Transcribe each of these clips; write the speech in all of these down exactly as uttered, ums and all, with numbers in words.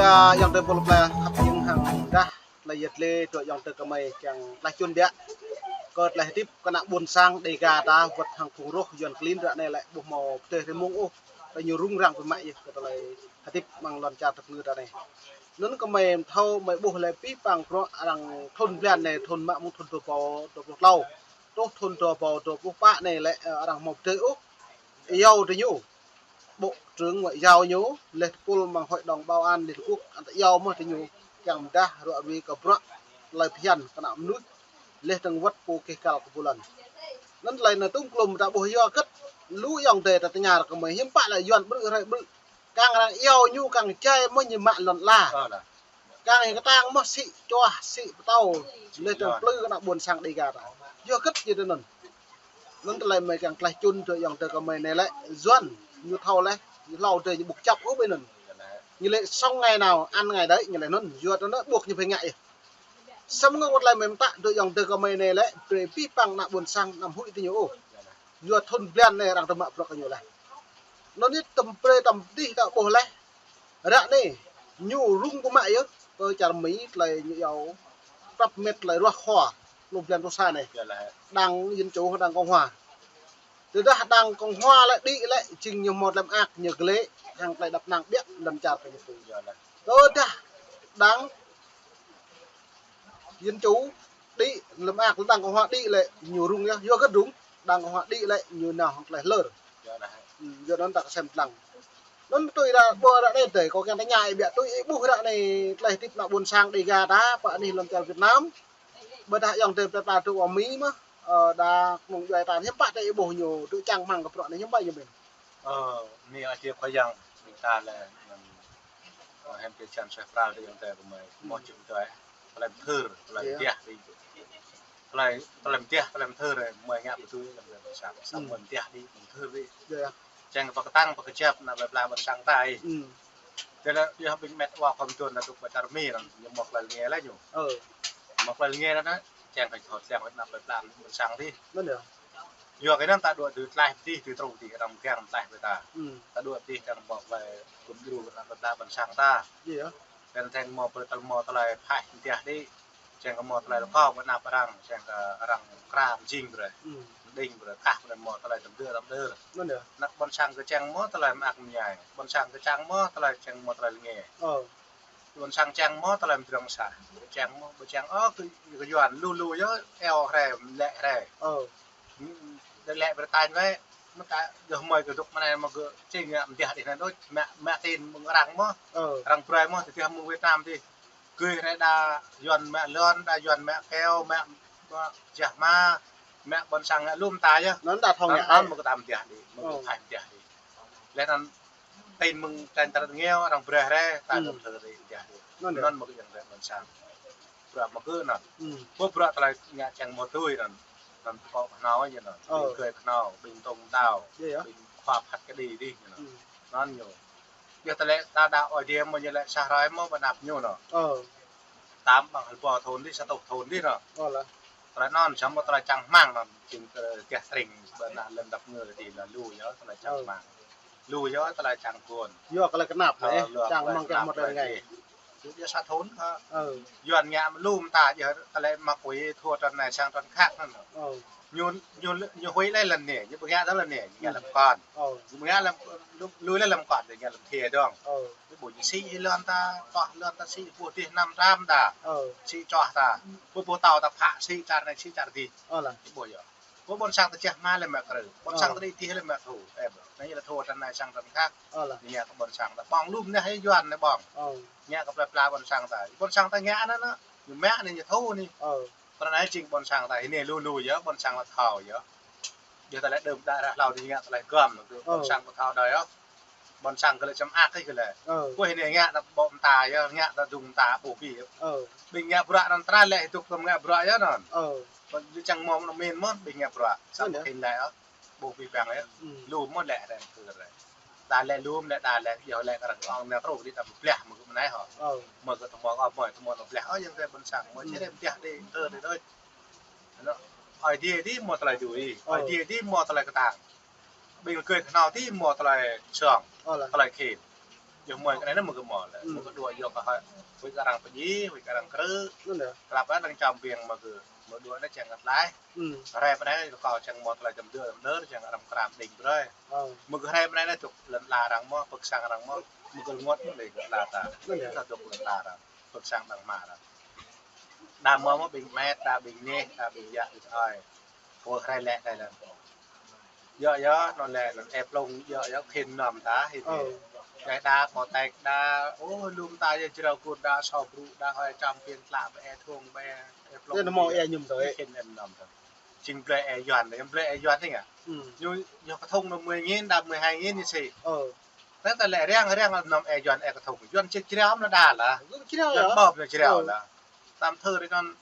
Ayŏng adơi pô plơi khăp hing hăng dah tơlơi yet lĕ dŏ ayŏng adơi kơmơi kiăng tơlơi čun biă. Kơ tơlơi hơdip kơ ană ƀôn sang Dêga ta wơ̆t hăng phung roh Yuan klin ră anai lĕ ƀu hmâo pơdơi rơmung ôh. Tơlơi ñu rŭng răng biă mă yơh kơ tơlơi hơdip amăng lŏn čar tơpơngư ta anai. Anŭn kơmơi thâo mơi ƀuh lĕ pih păng bruă arăng thun blan anai thun mă mơ̆ng thun dua rơbâo dua pluh klâo. Truh thun dua rơbâo dua pluh pă anai lĕ, ơ, arăng hmâo pơdơi ôh. Iâu tơ ñu. Bộ trưởng Ngoại giao ñu, lĕ tơpul amăng Hội đồng Bảo an Liên Hợp Quốc, ăt iâu mơ̆ tơ ñu, kiăng mơdah ră ruai kơ bruă, tơlơi phiăn, kơ ană mơnuih, lĕ tơ̆ng wơ̆t pô kih kal kơ ƀuh lŏn. Anŭn tơlơi anai tŭm klum ta ƀuh yua hơget, lu ayŏng adơi ta tơña kơmơi hiư̆m pă lĕ Yuan ƀrư̆ rai ƀrư̆. Kăng arăng iâu ñu kăng čai mơ̆ ñu mă lŏn ala. Kăng hĭ kơtang mơ̆ sĭ čuah sĭ pơtâo. Lĕ tơ̆ng plư kơ ană ƀôn sang Dêga ta. Yua hơget ñu tơ anŭn. Anŭn tơlơi mơi kiăng tơlơi čun dŏ ayŏng adơi kơmơi anai lĕ Yuan ñu thâo lĕ, ñu hlâo adơi ñu ƀu kơjăp ôh ƀơi anŭn. Ñu lĕ sống ngày nào ăn ngày đấy, ñu lĕ anŭn, yua tơ anŭn ƀuh ñu pơngă yơh. Samơ̆ ngă wơ̆t tơlơi mơi mơtă dŏ ayŏng adơi kơmơi anai lĕ, brơi pih păng ană ƀôn sang anăm huĭ tơ ñu ôh. Yua thun blan anai arăng tơ mă bruă kơ ñu lĕ. Anŭn yơh tơm brơi tơm pơdih ta ƀuh lĕ. Ră anai, ñu rŭng biă mă yơh, kơ čar Mi tơlơi ñu iâu, prăp met tơlơi ruah khua, lu blan pluh sa anai. Đảng Dân Chủ, Đảng Cộng Hòa. Tơdah Đảng Cộng Hòa lĕ đĭ lĕ, jing ñu hmâo tơlơi mơak, ñu glĕ, hăng tơlơi đăp năng biă, lŏn čar kơ ñu pô. Tơdah Đảng Dân Chủ đĭ, tơlơi mơak Đảng Cộng Hòa đĭ lĕ, ñu rŭng yơh, yua hơget rŭng, Đảng Cộng Hòa đĭ lĕ, ñu nao hăng tơlơi hlơr. Yua anŭn ta kơsem lăng. Anŭn tui ră ƀuh ră anai tơi, kâo kiăng tơña ih biă tui ih ƀuh ră anai tơlơi hơdip ană ƀôn sang Dêga ta, pơ anih lŏn čar Việt Nam. Ƀôdah ayŏng adơi plơi pla dŏ amăng Mi mơ̆, ơ, đa kơnung djuai ta hiư̆m pă tơi ih ƀuh ñu, dŏ čang rơmang kơ bruă anai hiư̆m pă ñu ƀing. Ơ, anai Ơi Adai Khua Yang, ƀing ta lĕ, anŭn, ơ, hiam pia čan suaih pral tơ ayŏng adơi kơmơi, mơ̆ čim tơi, tơlơi mơthưr, tơlơi mơtiah tơi. Tơlơi, tơlơi mơtiah, tơlơi mơthưr, mơi ngă pơtui, tơlơi mơtiah, samơ̆ mơtiah tơi, mơthưr tơi. Čang pơkơtang, pơkơjăp, ană plơi pla ƀôn sang ta. Tơlơi, yua ƀing met wa khom tuan, ană dŏ pơ čar Mi, anŭn, ñu mơ̆ tơlơi lĕ ñu. Mơ̆ tơlơi lĕ anŭn, čang kơ thot, čang kơ ană plơi pla ƀôn sang tơi. Yua kơ anŭn ta dŏ tui tlaih pơdih, tui truh pơdih, arăng kiăng tlaih pơ ta. Ta dŏ pơdih, arăng ƀuh tơlơi gum djru, ană plơi pla ƀôn sang ta. Tơl tơl mơ̆ pơ tơl mơ̆ tơlơi phaih mơtiah đĭ. Čang kơ mơ̆ tơlơi rơkâo kơ ană arăng, čang kơ arăng kra mơjing brơi. Mơđing brơi, kah brơi mơ̆ tơlơi tơm dơr tơm dơr. Ană ƀôn sang kơ čang mơ̆ tơlơi mơak mơñai. Ƀôn sang kơ čang mơ̆ tơlơi čang mơ̆ tơlơi lĕ. Ƀôn sang čang mơ̆ tơlơi mơdrŏng sah. Čang mơ̆, ƀu čang ôh kơ, kơ Yuan lu lu yơh, eo hrĕ, lĕ hrĕ. Đa lĕ Bretagne wơ̆t, mơ̆ ta yơh mơi kơ dŏ mơ̆ anai mơ̆ kơ čing ngă mơtiah đĭ anŭn đôč, mă, mă tin mơ̆ng arăng mơ̆, arăng brơi mơ̆, tơdah mơ̆ng Việt Nam tơi. Gơ̆ hrĕ đa Yuan mă lŏn, đa Yuan mă keo, mă, mă jah ma, mă ƀôn sang ngă lŏm ta yơh. Anŭn đa thâo ngă anŭn mơ̆ kơ ta mơtiah đĭ, mơ̆ kơ phaih mơtiah đĭ. Lĕ anŭn tin mơ̆ng čan tơrơt ngeo, arăng brơi hrĕ, ta dŏ tơrơt mơtiah đĭ. Anŭn mơ̆ kơ ayŏng adơi ƀôn sang. Bruă mơ̆ kơ anŭn. Pô bruă tơlơi ngă čang mơ̆ tui anŭn. Anŭn pơkŏ kơhnâo yơh anŭn. Ƀing kơi kơhnâo, ƀing tông tao, ƀing khua phat kơđi dih anŭn. Anŭn ñu. Yua tơlơi ta đa Ơi Adai mơ̆ ñu lĕ sah rai mơ̆ ƀơi anăp ñu anŭn. Tám ƀăng hơbâo thun dih, sa rơtuh thun dih anŭn. Tơlơi anŭn, samơ̆ tơlơi čang rơmang anŭn, jing kơ kiah tring, ƀơi anăp lŏn tơpơngư dih lĕ lu yơh, tơlơi čang rơmang. Lu yơh tơlơi čang ƀôn. Yua kơ tơlơi kơnap lĕ, čang rơmang kiăng mơ̆ tơlơi rơngai. Yua sa thun hă. Yuan ngă lŏm ta yơh tơlơi mă kui thua trăn anai sang trăn khác anŭn. Ñu, ñu, ñu huĭ lĕ lŏn anai, ñu ƀu ngă tơ lŏn anai, ñu ngă lăm kon. Ñu ƀu ngă lăm, lu, lui lĕ lăm kon, ñu ngă lăm thia dong. Ñu ƀu ñu sĭ lŏn ta, čoh lŏn ta sĭ, ƀu dih năm trăm ta. Sĭ čoh ta. Ƀu, ƀu tao ta phă sĭ čar anai, sĭ čar dih. Ñu ƀu yơh. Kơ ƀôn sang ta čeh ma lĕ mă krư. Ƀôn sang ta đĭ tih lĕ mă thu. Ơ, anai lĕ thua trăn anai sang trăn khác. Ñu ngă kơ ƀôn sang ta ƀơ̆ng lŏm anai hĭ Yuan anai ƀơ̆ng. Ngă kơ plơi pla ƀôn sang ta. Ƀôn sang ta ngă anŭn anŭn. Ñu mă anai ñu thu anai. Trăn anai jing ƀôn sang ta. Anai lu lu yơh, ƀôn sang ta thâo yơh. Yua tơlơi đưm đă ră hlâo dih ngă tơlơi gơ̆m. Ƀôn sang ta thâo đơi yơh. Ƀôn sang kơ lĕ čăm ak kơ lĕ. Kơ anai ngă ta ƀô̆ mơta yơh, ngă ta dŭng mơta ƀu ƀĭ. Ƀing ngă bruă anŭn tơlơi lĕ hơduk tơm ngă bruă yơh anŭn. Ƀôn ñu čang mơ̆ mơ̆n mơ̆n, ƀing ngă bruă. Samơ̆ kơ lĕ yơh. Ƀu ƀĭ ƀăng yơh. Lu mơ̆n lĕ rem kơ rem. Đa lĕ lu mơ̆n lĕ đa lĕ, yơh lĕ kơ răng ong nao truh đĭ ta ƀu ƀleh mơ̆ kơ mơnai hŏ. Mơ̆ kơ tơmŏ kơ mơi tơmŏ ƀleh. Ơ, yơh kơ ƀôn sang. Mơ̆ čih rem ƀleh đĭ, tơ đĭ đôč. Anŭn, Ơi Adai dih mơ̆ tơlơi dui, Ơi Adai dih mơ̆ tơlơi kơtang. Ƀing kơi kơhnâo dih mơ̆ tơlơi song, tơlơi khĭn. Yua mơi kơ anai anŭn mơ̆ kơ mơ̆ lĕ. Mơ̆ kơ dua yua kơ hơi. Wĭt kơ arăng pơdjai, wĭt kơ arăng krư̆. Anŭn yơh. Tơlơi anŭn čăm piêng mơ̆ kơ. Mơ̆ dua anai čang kơ tlaih. Rai pơ anai kâo čang mơ̆ tơlơi čăm dua tơm nơr čang arăng kram đing brơi. Mơ̆ kơ rai pơ anai anai dŏ lŏn ala arăng mơ̆, pơ̆k sang arăng mơ̆. Mơ̆ kơ rơngot mơ̆ lĕ kơ ala ta. Anŭn yơh. Ta dŏ lŏn ala arăng. Pơ̆k sang arăng mă arăng. Đa mơ̆ mơ̆ ƀing met, đa ƀing neh, đa ƀing yă, ƀing ơi. Kơ rai lĕ, rai lĕ. Yơh, yơh, anŭn lĕ, anŭn ê plông, yơh, yơh, khĭn nơm ta, khĭn. Đa, đa, kơ tĕk, đa, ôh, lŏm ta, yơh, jrao gŭn, đa, sô brŭ, đa, hơi čăm piêng tlă, ƀơi ê thung, ƀơi ê plông. Yơh, nao mơ̆ ê ñum tơi. Khĭn ê nơm ta. Jing blơi ê Yuan, yơh, blơi ê Yuan anai ngă. Ñu, ñu kơthŭng anŭn mười nghìn, đa mười hai nghìn ñu sĭ. Tơdah ta lĕ riăng, riăng anŭn ê Yuan ê kơthŭng. Yuan čih jrao anŭn đa lah. Yuan ƀơ̆p anŭn jrao lah. Tam thơ ri anŭn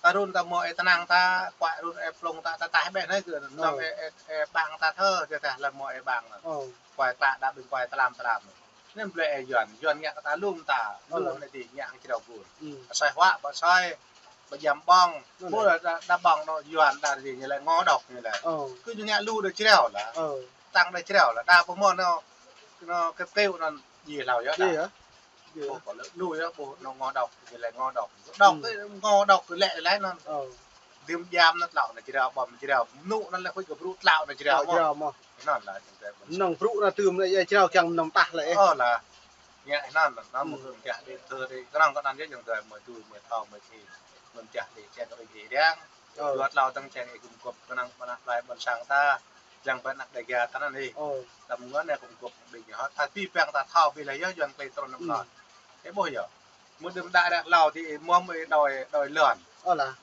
ta run ta mơ̆ ê tơnăng ta, kuai run ê plông ta, ta taih ƀĕ anai kơ anŭn ê, ê, ê ƀang ta thơ, ta taih lăm mơ̆ ê ƀang anŭn. Kuai klă đa ƀing kuai tlam tlam. Anŭn blơi ê Yuan, Yuan ngă kơ ta lŏm ta, lŏm anai ti ngă hăng jrao gŭn. Asơi huă, ƀă asơi, ƀă jăm ƀơ̆ng. Ƀu đa, đa, đa ƀơ̆ng anŭn Yuan đa ri ñu lĕ ngŏ đŏk ñu lĕ. Kơ ñu ngă lu đa jrao lah. Tăng đa jrao lah. Đa pơmơ̆ anŭn, anŭn kơp kơyŭ anŭn djai hlâo yơh đa. Ƀu kơ lĕ lu yơh, ƀu anŭn ngŏ đŏk, ñu lĕ ngŏ đŏk. Đŏk kơ ngŏ đŏk kơ lĕ lĕ anŭn. Đim jam anŭn tlao anŭn jrao, ƀơ̆m jrao. Mơnŭ anŭn lĕ huĭ kơ brŭ tlao anŭn jrao mơ̆. Anŭn lah, jing tơi ƀôn sang. Mơnŭ brŭ anŭn tơm anŭn jrao kiăng mơnŭ tah lĕ. Ơ lah. Ngă anŭn, anŭn mơ̆ kơ mơ̆ jah đĭ thơ đĭ. Kơnơ̆ng kơ anŭn yơh jing tơi mơ̆ tui, mơ̆ thâo, mơ̆ khĭn. Mơ̆ jah đĭ čang kơ ƀing ih riăng. Dua tlao tơ̆ng čang ih gum gŏp kơnơ̆ng pơnah plai ƀôn sang ta. Jang pơnah đe gia ta anŭn ih. Tơm ngŏ anai gum gŏp ƀing ih hŏt. Tha pi păng ta thâo ƀi lĕ yơh Yuan klei trŭn anŭn. Ê ƀuh yơh. Mơ̆ đưm đă ră hlâo ti mơ̆ mơ̆ đòi, đòi lŏn. Ơ lah.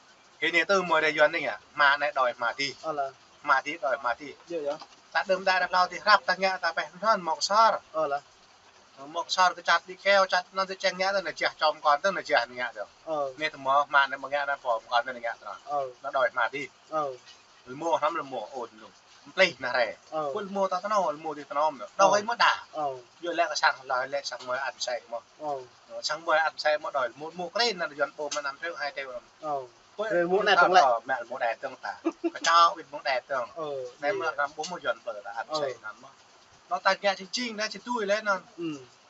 Hĭ anai tơ mơ̆ ră Yuan anai ngă, hmua anai đòi hmua ti. Ơ lah. Hmua ti đòi hmua ti. Yơh, yơh. Ta đưm đă ră hlâo ti hrăp ta ngă ta pĕh anŭn mơ̆ kơsor. Ơ lah. Mơ̆ kơsor kơ čăt đĭ keo čăt anŭn tơ čang ngă tơ anŭn jah čom kon tơ anŭn jah ngă tơ. Anai tơ mơ̆ hmua anai mơ̆ ngă anŭn pô kon tơ anŭn ngă tơ anŭn. Anŭn đòi hmua ti. Rơmô hrăm rơmô ôn lu. Mplih nah re. Ơ. Pul rơmô ta tơnô, rơmô ti tơnô mơ̆. Đau hơi mơ̆ đa. Ơ. Yua lĕ kơ sang lơi lĕ sang mơi ăn sĕ mơ̆. Ơ. Sang mơi ăn sĕ mơ̆ đòi rơmô, rơmô kren anŭn Yuan pô mơ̆n năm triệu, hai triệu anŭn. Ơ. Pul rơmô anai tơ̆ng lĕ. Ơ, mă rơmô đe tơ̆ng ta. Kơčao wĭt rơmô đe tơ̆ng. Ơ. Anai mơ̆ năm ƀu mơ̆ Yuan pô ta ăn sĕ anŭn mơ̆. Anŭn ta ngă čing čing anai či tui lĕ anŭn.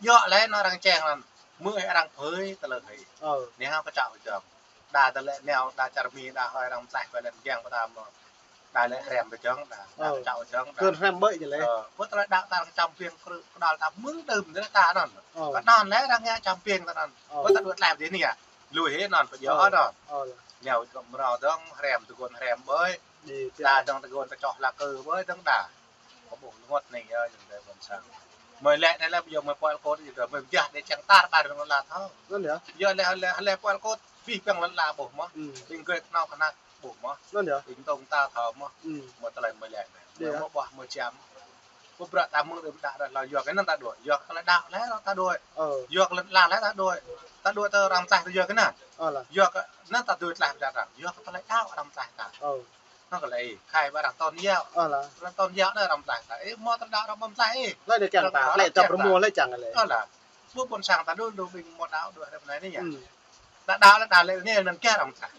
Yua lĕ anŭn arăng čang anŭn. Mơ̆ arăng phơi tơlơi hơi. Ơ. Anai hă kơčao wĭt tơ̆ng. Đa tơlơi neo, đa čar Mi, đa hơi arăng mơtlaih, ƀơi lĕ mơjang pơtăm. Đa lĕ hrăm pơjŏng, đa, đa kơčao pơjŏng, đa. Kơn hrăm ƀơi ñu lĕ. Ơ, ƀu tơlơi đa ta čăm piêng kơ, kơ đal ta mơ̆ng đưm tơ ta anŭn. Kơ anŭn lĕ arăng ngă čăm piêng ta anŭn. Ƀu ta đuaĭ tlaih dih anai ngă. Lui hĭ anŭn, pơjŏ anŭn. Neo kơ mrâo dơ̆ng, hrăm tơgŭn hrăm ƀơi. Đa dơ̆ng tơgŭn ta čoh la kơ ƀơi dơ̆ng đa. Kơ ƀuh rơngot anai yơh, jing tơi ƀôn sang. Mơi lĕ anai lĕ, pơjŏ mơi pơl kôt, jing tơi mơi jah đe čang tar ƀar dơ̆ng la thâo. Anŭn yơh. Yơh lĕ, lĕ, lĕ pơl kôt, ƀih păng lŏn la ƀuh mơ̆. Ƀing gơi kơnơ̆ng kơnăk ƀuh mơ̆. Anŭn yơh. Ƀing tông ta thâo mơ̆. Mơ̆ tơlơi mơi lĕ anai. Mơi mơ̆ ƀuh mơi čăm. Mơ̆ bră ta mơ̆ng đưm đă ră hlâo yua kơ anŭn ta đuaĭ. Yua kơ tơlơi đaŏ lĕ ta đuaĭ. Yua kơ lŏn la lĕ ta đuaĭ. Ta đuaĭ tơ arăng mơtlaih tơ yua kơ anŭn. Yua kơ anŭn ta dưi tlaih pơjăt arăng. Yua kơ tơlơi đaŏ arăng mơtlaih ta. Anŭn kơ lĕ ih, khai ƀơi arăng tôn giáo. Arăng tôn giáo anai arăng mơtlaih ta. Ih mơ̆ tơlơi đaŏ arăng ƀu mơtlaih ih. Lĕ anai kiăng ta, lĕ ta pơrơmô lĕ čang lĕ. Ơ lah. Ƀu ƀôn sang ta đu, đu ƀing mơ̆ đaŏ đuaĭ ră anai anai ngă. Ta đaŏ lĕ đaŏ lĕ anai anŭn kiăng arăng mơtlaih.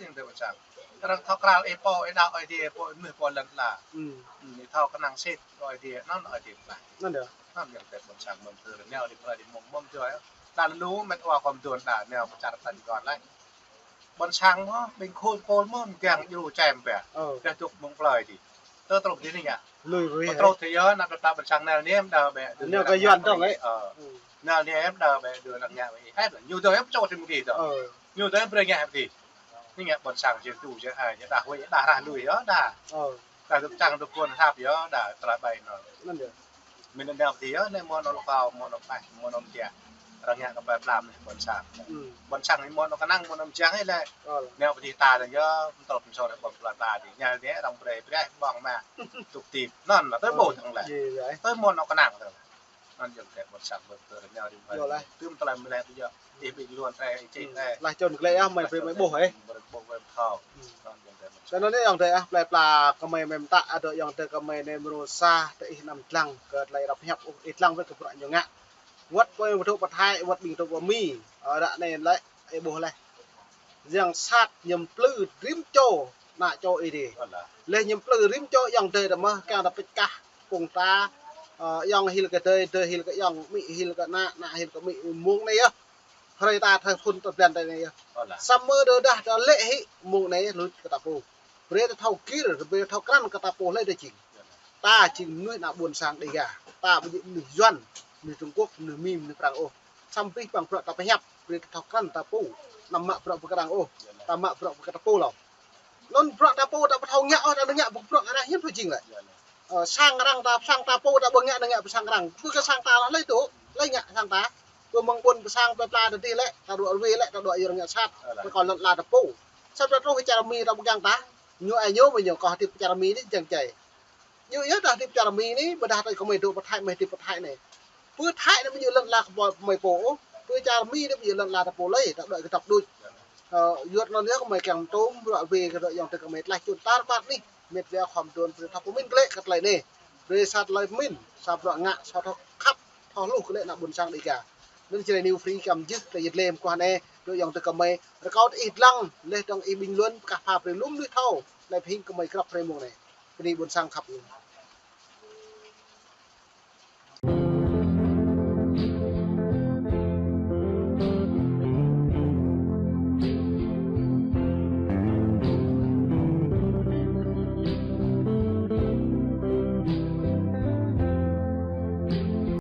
Jing tơi ƀôn sang. Arăng thâo krao ih pô, ih đaŏ Ơi Adai, ih pô, ih mơnuih pô lŏn la. Ih thâo kơnang sĭt Ơi Adai, anŭn Ơi Adai mơtlaih. Anŭn jing tơi ƀôn sang mơ̆ng tơ neo đĭ prơi đĭ mơ̆ng mơ̆ng joi. Đa lu met wa kơm dun đa neo pơčar tăn kon lĕ. Ƀôn sang mơ̆, ƀing khul khul mơ̆, mơ̆ng kiăng djru čem ƀĕ. Dah dŏ mơ̆ng plơi đĭ. Tơ truh đĭ anai ngă. Lui lui. Pơtrut tơ yơh, anăp ta ƀôn sang neo nem đa ƀĕ. Neo kơ Yuan dơ̆ng ih. Neo nem đa ƀĕ, đa lăng ngă ƀĕ. Ih, ñu dơ̆ng ih pơčô tơ mơ̆ng đĭ dơ̆ng. Ñu dơ̆ng ih brơi ngă hĕp đĭ. Anai ngă ƀôn sang jing tu jing ai, ñu đa huĭ, đa rah lui yơh, đa. Đa dŏ čang dŏ kôn hrăp yơh, đa tơlơi ƀai anŭn. Anŭn yơh. Mĭn anŭn neo pơdih yơh, anai mơ̆ anŭn lơkâo, mơ̆ anŭn paih, mơ̆ anŭn mơjeh. Arăng ngă kơ ƀai plam anai ƀôn sang. Ƀôn sang anai mơ̆ anŭn kơnang, mơ̆ anŭn mơjeh lĕ. Neo pơdih ta dơ̆ng yơh, mơtô pơsô lĕ ƀơ̆ng plơi pla đĭ. Ñu anai arăng brơi brơi ƀơ̆ng mă. Tŭk tip. Anŭn mă tơ ƀuh dơ̆ng lĕ. Tơ mơ̆ anŭn kơnang dơ̆ng. Anŭn jing tơi ƀôn sang mơ̆ng tơ neo đĭ mơ̆n. Tơm tơlơi mơ̆ lĕ tơ yơh. Ih ƀing luan tơlơi ih čih tơlơi. Laih čun glaĭ ah, mơi brơi mơi ƀuh ih. Brơi ƀuh brơi thâo. Anŭn jing tơi ƀôn sang. Tơ anŭn anai ayŏng adơi ah, plơi pla kơmơi mơi mơtă, adơi ayŏng adơi kơmơi anai mrô sa, tơ ih anăm dlăng kơ tơlơi răp hiăp ôh, ih dlăng wơ̆t kơ bruă ñu ngă. Wơ̆t pơ ƀing dŏ pơ Thái, wơ̆t ƀing dŏ pơ Mi, ơ, ră anai lĕ, ih ƀuh laih. Yang sat ñu mplư rĭm čô, ană čô ih đĭ. Laih ñu mplư rĭm čô ayŏng adơi ta mơ̆, kiăng ta pĭt kah, pung ta, Ơ, ayŏng hil kơ adơi, adơi hil kơ ayŏng, amĭ hil kơ ană, ană hil kơ amĭ mơ̆ng anai yơh. Hrơi ta thâo phun ta blan ta anai yơh. Samơ̆ tơdah ta lĕ hĭ mơ̆ng anai lui kơ ta pô. Brơi ta thâo gir, brơi ta thâo krăn kơ ta pô hlơi ta jing. Ta jing mơnuih ană ƀôn sang Đêga. Ta ƀu djơ̆ mơnuih Yuan, mơnuih Trung Quốc, mơnuih Mi, mơnuih Prăng ôh. Samơ̆ abih bang bruă ta pơhiăp, brơi ta thâo krăn ta pô. Anăm mă bruă pơkơdang ôh. Ta mă bruă pơkơdang ta pô lŏ. Anŭn bruă ta pô ta ƀu thâo ngă ôh, ta ngă ƀu bruă arăng hiam thâo jing lĕ. Ơ, sang arăng ta, sang ta pô ta ƀu ngă, ngă pơ sang arăng. Pơ kơ sang ta lĕ tŭ, lĕ ngă sang ta. Pơ mơ̆ng ƀôn pơ sang pơ pla ta dih lĕ, ta dŏ rơwe lĕ, ta dŏ yơr ngă sat. Pơ kơ lŏn ala ta pô. Sat ta truh čar Mi ta ƀu kiăng ta. Ñu ai ñu mơ̆ ñu kơ hơdip čar Mi anai jang jai. Ñu yơh ta hơdip čar Mi anai, ƀôdah ta kơmơi dŏ pơ Thái, mơi hơdip pơ Thái anai. Pơ Thái anai ƀu djơ̆ lŏn ala kơ mơi pô ôh. Pơ čar Mi anai ƀu djơ̆ lŏn ala ta pô lơi, ta dŏ kơdŏp đôč. Ơ, yua anŭn yơh kơmơi kiăng tơm, bruă rơwe kơ dŏ ayŏng adơi kơmơi tlaih čun tar ƀar anai. Mĕt wa khŏm đôn brơi ta pơmĭn glaĭ kơ tơlơi anai. Brơi sat tơlơi pơmĭn, sa bruă ngă, sa thâo khăp, thâo hluh glaĭ ană ƀôn sang Đêga. Anŭn Jrai New Free kiăng jih, tơlơi yơh lĕ mơguah anai, dŏ ayŏng adơi kơmơi. Rơkâo tơ ih dlăng, laih dơ̆ng ih bình luận, pơkah pha brơi lŏm lui thâo, tơlơi pơhing kơmơi krăp hrơi mông anai. Bơni ƀôn sang khăp.